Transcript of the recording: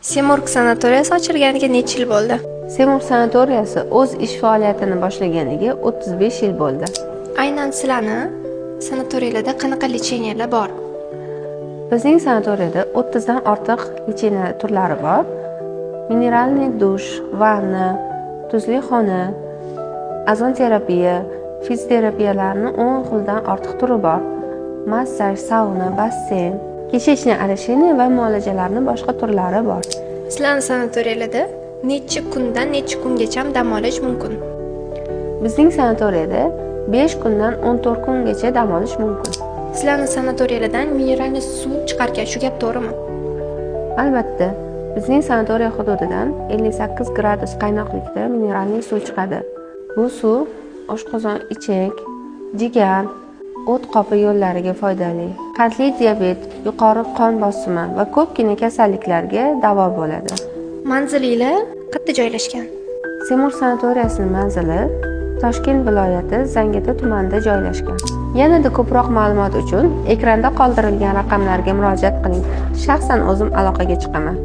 Semurg sanatoriyasi ochilganiga necha yil bo'ldi? Semurg sanatoriyasi o'z ish faoliyatini boshlaganiga 35 yil bo'ldi. Aynan sizlarni sanatoriylarda qanaqa лечения lar bor? Bizning sanatoriyada 30 dan ortiq лечения turlari bor. Минеральный душ, vanna, tuzli xona, ozon terapiya, fizioterapiyalarni 10 xildan ortiq turi bor. Massaj, sauna, basseyn, кишечное орошение va muolajalarni boshqa turlari bor. Sizlarni sanatoriylarda necha kundan necha kungacha dam olish mumkin? Bizning sanatoriyada 5 kundan 14 kungacha dam olish mumkin. Sizlarni sanatoriylardan минеральный suv chiqarkan, shu gap to'g'rimi? Albatta, bizning sanatoriya hududidan 58 gradus qaynoqlikda минеральный suv chiqadi. Bu suv oshqozon, ichak, jigar, o't qopi yo'llariga foydali. Qandli diabet, yuqori qon bosimi va ko'pgina kasalliklarga davo bo'ladi. Manzilinglar qayerda joylashgan? Semurg sanatoriyasining manzili Toshkent viloyati Zangiota tumanida joylashgan. Yanada ko'proq ma'lumot uchun ekranda qoldirilgan raqamlarga murojaat qiling. Shaxsan o'zim aloqaga chiqaman.